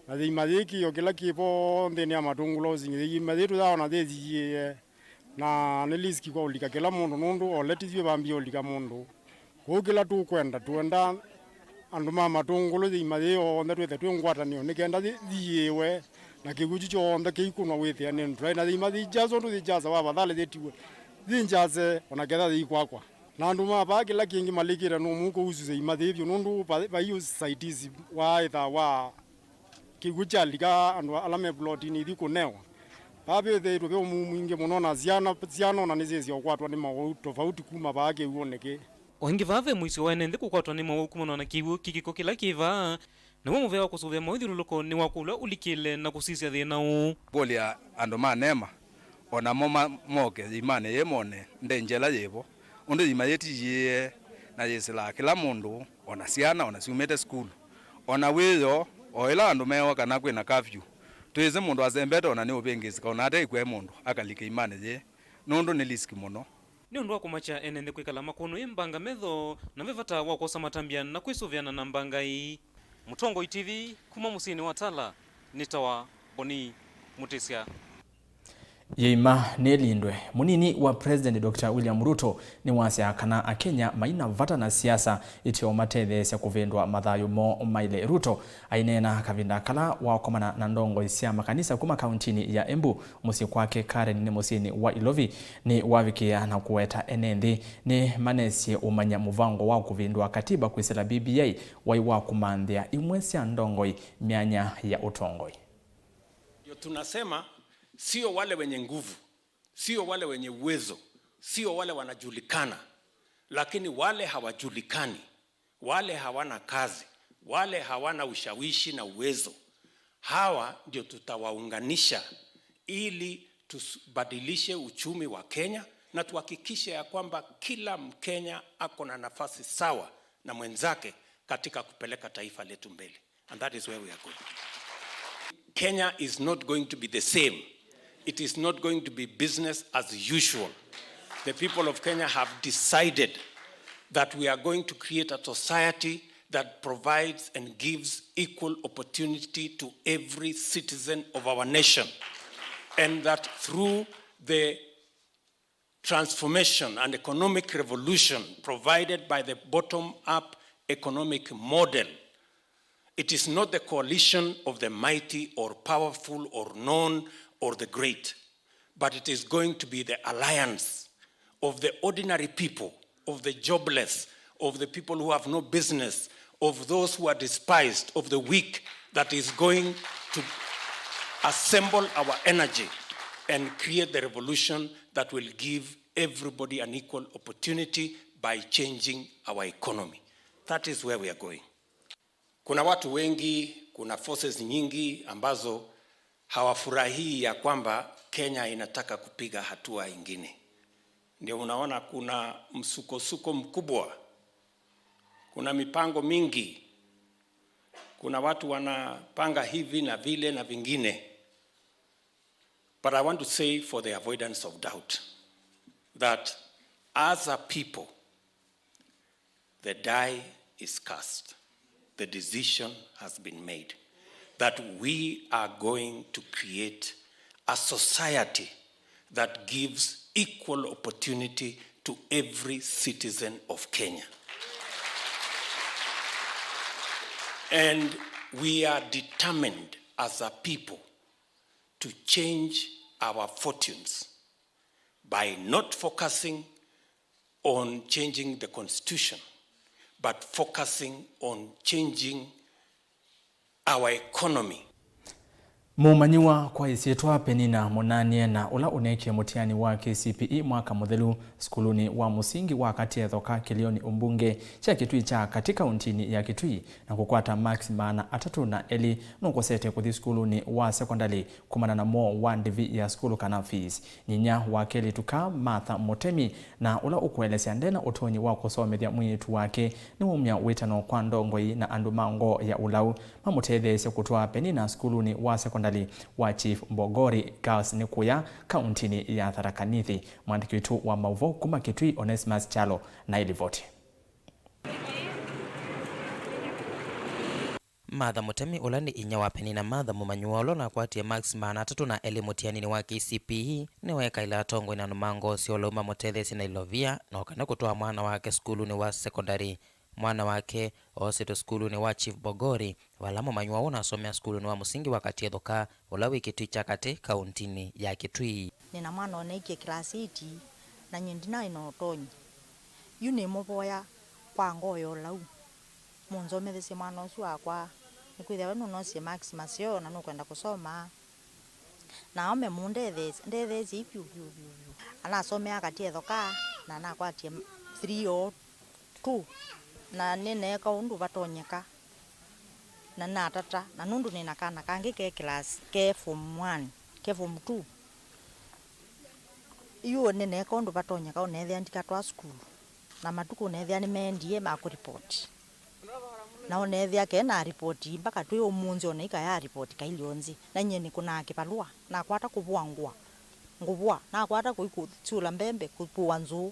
Na yĩima yĩĩ kĩĩo kĩla kĩ vo nthĩnĩ ya Matũngũlũ Housing, yĩima yĩĩ tũyaona yĩyĩĩe, na nĩ risk kwa ũlika kĩla mũndũ, nũndũ ole ti ithyĩ vambie ũlika mũndũ. Kwoou kĩla tũkwenda, twenda andũ ma Matũngũlũ yĩima yĩĩ onthe twĩthe twĩ ngwatanĩo nĩ kenda yĩ-, yĩyĩĩwe, na kĩw'ũ kyu kyonthe kĩikũnwa wĩthĩa nĩ ndũlai, na yĩima yĩi jaza ũndũ yĩjazawa, afadhali yĩtiwe yĩ njaze, o na ketha yĩikwakwa. Na andũ ma vaa kĩla kĩngĩ malikĩte nũmũ kũusu yĩima yĩĩ vyũ, nũndũ va-, vai ũsaidizi wa ĩtha wa kĩw'ũ kyalika andũ ala me plotinĩ ithi kũnewa. Vaa vĩthĩĩtwe ve ũmuu mwingĩ mũno, na syana, syana ona nĩsyĩsĩ ũkwatwa nĩ mowau tofauti kuma vaa kĩw'ũnĩ kĩĩ. O ĩngĩ vaa ve mũisyo wa ene nthĩ kũkwatwa nĩ mowau kumana na kĩw'ũ kĩkĩko kĩla kĩ vaa, naw'o mũvea wa kũsũvĩa mawĩthyũlũlũko nĩ wa kũlwa ũlikĩle na kũsisya thĩna ũũ. Kũlya andũ ma NEMA, o namo ma-, moke yĩimanĩ yĩĩ mone ndengyela yĩvo, ũndũ yĩima yĩĩ ti yĩĩe na yĩsĩlaa kĩla mũndũ, o na syana, o na syumĩte sukulu, o na wĩoo, o ĩla andũ meewa kana kwĩ na curfew. Twĩsĩ mũndũ asembete o na nĩũvĩngĩsĩka, o na ate ĩkw'a mũndũ akalika ĩimanĩ yĩĩ, nũndũ nĩ risk mũno. Nĩ ũndũ wa kũmakya ene nthĩ kwĩkala makũnũĩe mbanga metho, na ve vata wa kwosa matambya na kwĩsũvĩana na mbanga ii. Mũtongoi T V kuma mũsyĩnĩ wa Tala, nĩtawa Boni Mũtĩsya. Yĩima nĩlindwe. Mũnini wa President Doctor William Ruto nĩwasya kana Akenya maina vata na siasa ĩteo matetheesya kũvĩndũa mathayũ moo maĩle. Ruto aineena kavinda kala wakomana na ndongoi sya makanisa kuma kauntinĩ ya Embu, mũsyĩ kwake Karen nĩ mũsyĩnĩ wa Ilovi, nĩwavikĩĩa na kũweta ene nthĩ nĩmanesie ũmanya mũvango wa kũvĩndũa katiba kwĩsĩla B B I waĩ wa kũmanthĩa imwe sya ndongoi myanya ya ũtongoi. Ndio tunasema, sio wale wenye nguvu, sio wale wenye uwezo, sio wale wanajulikana, lakini wale hawajulikani, wale hawana kazi, wale hawana ushawishi na uwezo, hawa ndio tutawaunganisha ili tubadilishe uchumi wa Kenya na tuhakikishe ya kwamba kila Mkenya ako na nafasi sawa na mwenzake katika kupeleka taifa letu mbele. And that is where we are going. Kenya is not going to be the same. It is not going to be business as usual. The people of Kenya have decided that we are going to create a society that provides and gives equal opportunity to every citizen of our nation. And that through the transformation and economic revolution provided by the bottom-up economic model. It is not the coalition of the mighty or powerful or known or the great, but it is going to be the alliance of the ordinary people, of the jobless, of the people who have no business, of those who are despised, of the weak, that is going to assemble our energy and create the revolution that will give everybody an equal opportunity by changing our economy. That is where we are going. Kuna watu wengi, kuna forces nyingi ambazo hawafurahii ya kwamba Kenya inataka kupiga hatua ingine. Ndio unaona kuna msukosuko mkubwa, kuna mipango mingi, kuna watu wanapanga hivi na vile na vingine. But I want to say, for the avoidance of doubt, that as a people, the die is cast. The decision has been made that we are going to create a society that gives equal opportunity to every citizen of Kenya. And we are determined as a people to change our fortunes by not focusing on changing the constitution, but focusing on changing our economy. Mũmanyĩw'a kwa ĩsyĩtwa Penina Mũnanie, na ũla ũneekie mũtiani wa K C P E mwaka mũthelu sukulunĩ wa mũsingi wa Katietho ka kĩlĩonĩ ũmbunge kya Kitui kya Katĩ kauntinĩ ya Kitui, na kũkwata maksi maana atatũ na elĩ, nũkosete kũthi sukulunĩ wa sekondalĩ kumana na mwaũ wa ndivi ya sukulu kana fees. Nyinyia wa kelĩtu ka, Martha Mũtemi, na ũla ũkũelesya nde na ũtonyi wa kũsomethya mwĩĩtu wake, nĩwaumya wĩtano kwa ndongoi na andũ ma ngoo ya ũlau mamũtetheesye kũtwaa Penina sukulunĩ wa sekondalĩ wa Chief Mbogori Girls Nĩkũya, kauntinĩ ya Tharaka Nithi. Mwandĩki witũ wa maũvoo kuma Kitui, Onesmus Kyalo, na ĩlivoti. Martha Mũtemi, ũla nĩ inyia wa Penina, Martha Mũmanyĩw'a, ũla ũnakwatie maksi maana atatũ na elĩ mũtianinĩ wa K C P E, nĩweekaĩle atongoi na andũ ma ngoo sya ũlau mamũtetheesye na ilovia, na o kana kũtwaa mwana wake sukulunĩ wa sekondalĩ. Mwana wake oosetwe sukulunĩ wa Chief Mbogori, vala mũmanyĩw'a ũũ ũnasomea sukulunĩ wa mũsingi wa Katietho ka, ũla wĩ Kitui kya Katĩ, kauntinĩ ya Kitui. Nĩ na mwana ũneekie class eight, na nyie ndinaĩ na ũtonyi. Yu nĩmũvoya kwa ngoo ya ũlau, mũnzomethesye mwana ũsu wakwa, nĩkwĩthĩwa we nũnosie maksi maseo na nũkwenda kũsoma. Na aũme mũndetheesye, ndetheesyei vyũ, vyũ, vyũ, vyũ. Anasomea Katietho ka, na nakwatie three o two, na nĩneeka ũndũ vatonyeka, na natata, na nũndũ nĩ na kana kangĩ ke class, ke form one, ke form two. Yu nĩneeka ũndũ vatonyeka ũneethĩa ndikatwaa sukulu, na matukũ ũneethĩa nĩmeendie ma kũripoti. Na ũneethĩa kena ripoti mpaka twĩ ũmũnthĩ, ona ikaya ripoti kailyo nzĩ. Na nyie nĩkũnaa kĩvalũa, nakwata kũvũa ngũa, ngũvũa, nakwata kũi kũsyũla mbembe, kũvũa nzũũ,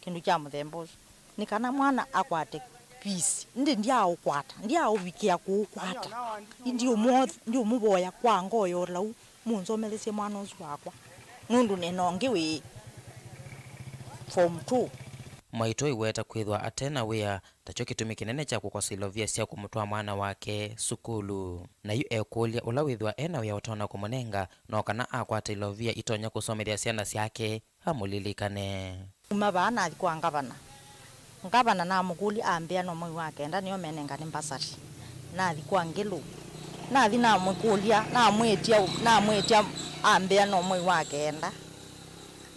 kĩndũ kya mũthemba ũsu. Nĩ kana mwana akwate peace. Ĩndĩ ndyaaũkwata, ndyaaũvikĩa kũũkwata. Yu ndiũmũ-, ndiũmũvoya kwa ngoo ya ũlau, mũnzomethesye mwana ũsu wakwa, nũndũ nĩ na ũngĩ wĩ form two. Mwaitũ aiweta kwĩthwa ate na wĩa takyo kĩtumi kĩnene kya kũkosa ilovia sya kũmũtwaa mwana wake sukulu. Na yu ekũlya ũla wĩthwa e na wĩa ũtonya kũmũnenga, no kana akwata ilovia itonya kũsomethya syana syake, amũlilikane. Kuma vaa nathi kwa ngavana. Ngavana namũkũlya ambĩa no mwei wa kenda nĩo menengane mbasarĩ. Nathi kwa Ngelũ. Nathi namũkũlya, namwĩtya, namwĩtya ambĩa no mwei wa kenda.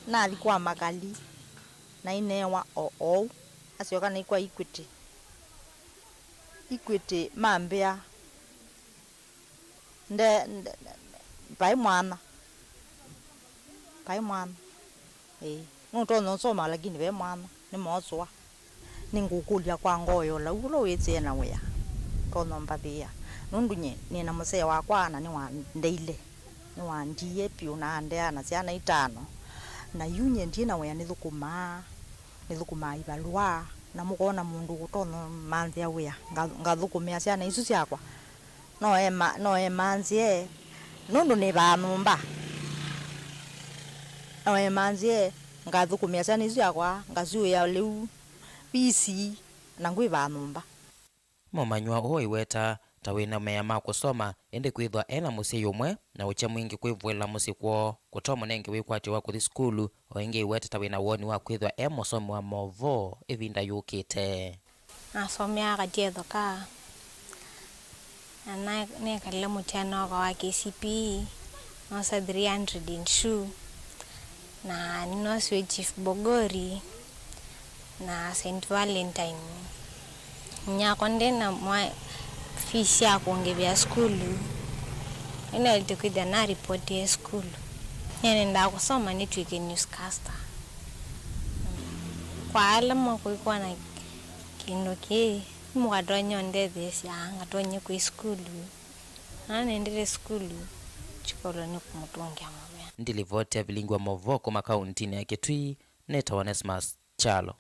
Nathi kwa Makali, nainewa o ou. Asyoka nathi kwa Equity. Equity mambĩa, nde, nde, vai mwanya. Vai mwanya. Ĩĩ. Nũtonya ũsoma, lakini ve mwanya. Nĩmosũa. Nĩngũkũlya kwa ngoo ya ũlau ũla wĩsĩ e na wĩa. Tonya ũmbathĩĩa. Nũndũ nyie nĩ na mũsee wakwa na nĩwandeile. Nĩwandiie vyũ na andea na syana itano. Na yu nyie ndyĩ na wĩa nĩthũkũmaa. Nĩthũkũmaa ivalũa. Na mũkona mũndũ ũtonya ũmanthĩa wĩa. Nga-, ngathũkũmĩa syana isu syakwa. No ema-, no emanzĩe, nũndũ nĩvaa nyũmba. No emanzĩe, ngathũkũmĩa syana isu syakwa, ngasiũĩa lĩu, visi, na ngwĩvaa nyũmba. Mũmanyĩw'a ũũ aiweta ta wĩ na mea ma kũsoma, ĩndĩ kwĩthwa e na mũsyai ũmwe na ũkya mwingĩ kwĩvũĩla mũsyĩ kwoo kũtomũnenge wĩkwatyo wa kũthi sukulu, o ĩngĩ aiweta ta wĩ na woni wa kwĩthwa e mũsomi wa maũvoo ĩvinda yũkĩte. Nasomeaa Katietho ka, na na-, nekalile mũtiani wakwa wa K C P E, noosa three hundred and two, na nĩnoosiwe Chief Bogori na Saint Valentine. Nyakwa ndĩ na mwa-, fees ya kũngĩvĩa sukulu, nĩnaĩlĩte kwĩthĩa na ripoti e sukulu. Nĩnendaa kũsoma nĩtw'ĩke newscaster. Kwa ala makũĩkwona kĩndũ kĩĩ, mũkatonya ũndetheesya ngatony'e kwĩ sukulu. Na nendete sukulu, kĩkolwa nĩ kũmũtũngĩa mũvea. Ndilivoti ya vilingi wa maũvoo kuma kauntinĩ ya Kitui, nĩtawa Onesmus Kyalo.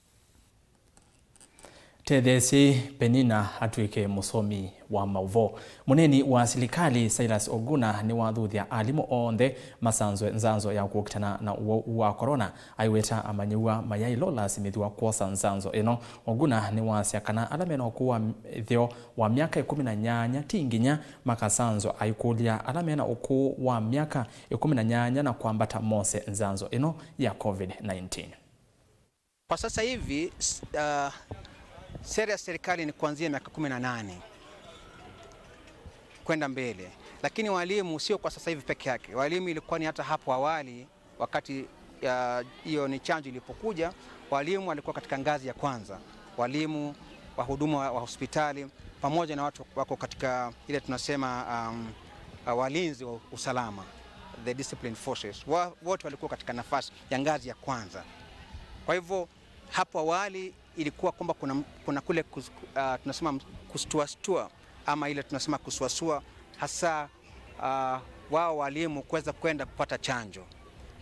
Tetheesyai Penina atw'ĩke mũsomi wa maũvoo. Mũneeni wa silikalĩ Silas Oguna nĩwathuthya alimũ onthe masanzwe nzanzo ya kũkitana na ũwau wa corona. Aiweta amanyĩw'a mayaĩ ĩla ũlasimĩthw'a kwosa nzanzo ĩno. Oguna nĩwasya kana ala mena ũkũũ wa ĩtheo wa myaka ĩkũmi na nyanya ti nginya makasanzwa, aikũlya ala mena ũkũũ wa myaka ĩkũmi na nyanya na kwambata mose nzanzo ĩno ya COVID nineteen. Kwa sasa hivi, s-, uh, sera ya serikali ni kuanzia miaka kumi na nane kwenda mbele. Lakini walimu sio kwa sasa hivi peke yake. Walimu ilikuwa ni hata hapo awali, wakati, ah, hiyo ni chanjo ilipokuja, walimu walikuwa katika ngazi ya kwanza. Walimu, wahudumu wa, wa hospitali, pamoja na watu wako katika ile tunasema, um, uh, walinzi wa usalama, the disciplined forces. Wa-, wote walikuwa katika nafasi ya ngazi ya kwanza. Kwa hivyo, hapo awali ilikuwa kwamba kuna, kuna kule kus-, uh, tunasema kustuastua ama ile tunasema kusuasua, hasa, uh, wao walimu kuweza kwenda kupata chanjo.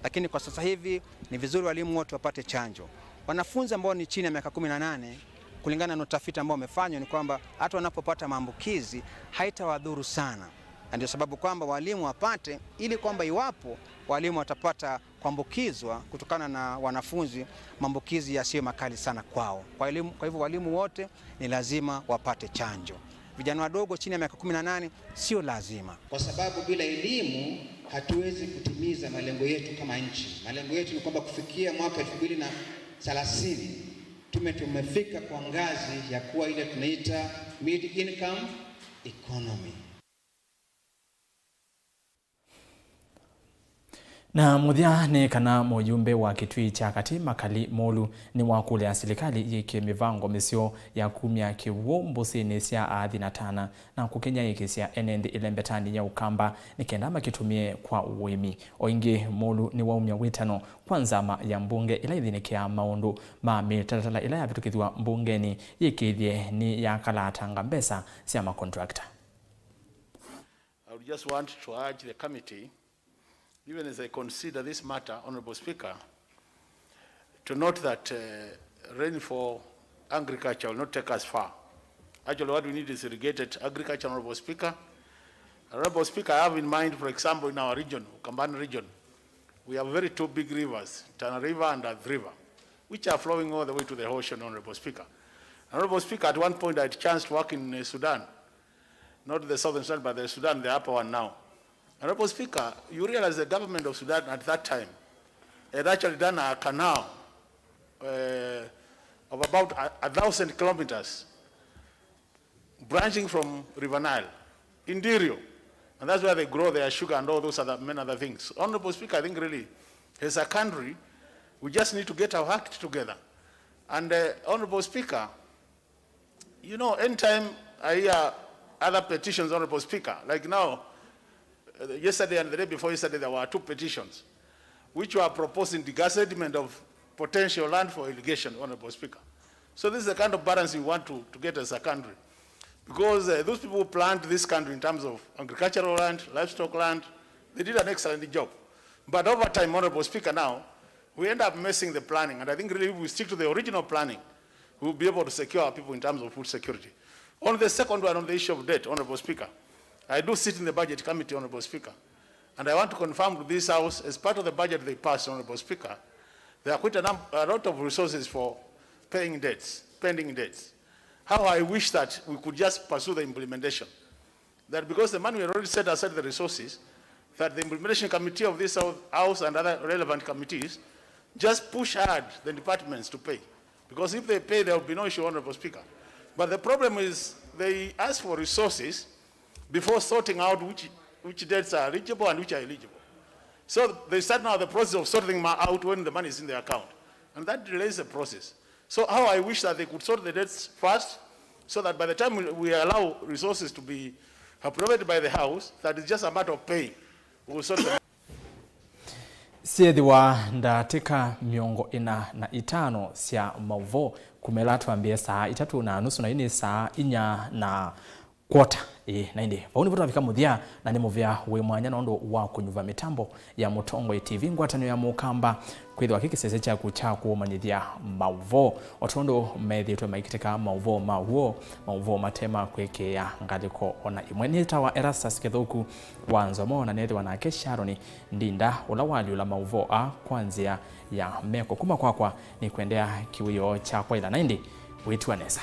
Lakini kwa sasa hivi ni vizuri walimu wote wapate chanjo. Wanafunzi ambao ni chini ya miaka kumi na nane, kulingana na utafiti ambao umefanywa, ni kwamba hata wanapopata maambukizi haitawadhuru sana, na ndio sababu kwamba walimu wapate, ili kwamba iwapo walimu watapata kuambukizwa kutokana na wanafunzi, maambukizi yasiyo makali sana kwao. Kwa elimu, kwa hivyo walimu wote ni lazima wapate chanjo. Vijana wadogo chini ya miaka kumi na nane sio lazima. Kwa sababu bila elimu hatuwezi kutimiza malengo yetu kama nchi. Malengo yetu ni kwamba kufikia mwaka elfu mbili na thelathini tume tumefika kwa ngazi ya kuwa ile tunaita mid income economy. Na mũthya nĩ kana mũyumbe wa Kĩtui kya Katĩ Makali Mũlu nĩwakũlya silikalĩ yĩkĩe mĩvango mĩseo ya kumya kĩw'ũ mbũsĩnĩ sya aathi na tana na kũkĩnyaĩĩkĩsya ene nthĩ ĩlembetanĩ ya Ũkamba nĩ kenda makĩtũmĩe kwa ũĩmi. O ĩngĩ, Mũlu nĩwaumya wĩtano kwa nzama ya mbunge ĩla ĩthĩnĩkĩaa maũndũ ma mĩtalatala ĩla yavĩtũkĩthw'a mbungenĩ yĩkĩĩthye nĩyakalatanga mbesa sya makontrakta. I would just want to urge the committee, even as I consider this matter, Honorable Speaker, to note that, uh, rainfall agriculture will not take us far. Actually, what we need is irrigated agriculture, Honorable Speaker. Honorable Speaker, I have in mind, for example, in our region, Ukambani region, we have very two big rivers, Tana River and Athi River, which are flowing all the way to the ocean, Honorable Speaker. Honorable Speaker, at one point I had chance to work in, uh, Sudan, not the southern Sudan, but the Sudan, the upper one now. Honorable Speaker, you realize the government of Sudan at that time had actually done a canal, uh, of about a, a thousand kilometers branching from River Nile, interior. And that's where they grow their sugar and all those other, many other things. Honorable Speaker, I think really, as a country, we just need to get our act together. And, uh, Honorable Speaker, you know, anytime I hear other petitions, Honorable Speaker, like now, uh, yesterday and the day before yesterday, there were two petitions which were proposing degazettement of potential land for irrigation, Honorable Speaker. So this is the kind of balance we want to, to get as a country. Because, uh, those people who planned this country in terms of agricultural land, livestock land, they did an excellent job. But over time, Honorable Speaker, now, we end up messing the planning. And I think really if we stick to the original planning, we will be able to secure our people in terms of food security. On the second one, on the issue of debt, Honorable Speaker, I do sit in the Budget Committee, Honorable Speaker, and I want to confirm to this House, as part of the budget they passed, Honorable Speaker, there are quite a, num- a lot of resources for paying debts, pending debts. How I wish that we could just pursue the implementation. That because the money we had already set aside the resources, that the implementation committee of this Hou- House and other relevant committees just push hard the departments to pay. Because if they pay, there will be no issue, Honorable Speaker. But the problem is they ask for resources before sorting out which, which debts are eligible and which are eligible. So they start now the process of sorting them out when the money is in the account. And that delays the process. So how I wish that they could sort the debts first, so that by the time we, we allow resources to be appropriated by the House, that is just a matter of paying. We will sort them. Syĩthĩwa ndatĩka mĩongo ĩna na itano sya maũvoo kuma ĩla twambĩe saa itatũ na nusu, na yu nĩ saa inya na kwota. Ĩĩ, na ĩndĩ vau nĩvo twavika mũthya, na nĩ mũvea wĩ mwanya nũndũ wa kũnyuva mĩtambo ya Mũtongoi T V, ngwatanĩo ya Mũkamba, kwĩthĩwa kĩ kĩsese kyaku kya kũũmanyĩthya maũvoo, o tondũ methĩĩtwe maikĩtĩka maũvoo ma w'o, maũvoo mate ma kwĩkĩĩa ngalĩko o na ĩmwe. Nĩtawa Erastus Kĩthũku wa Nzomo, na nĩthĩwa nake Sharon Ndinda, ũla walyũla maũvoo aa kwa nzĩa ya meko. Kuma kwakwa, nĩkwendea kĩwĩoo kya kwaĩla, na ĩndĩ wĩtw'a nesa.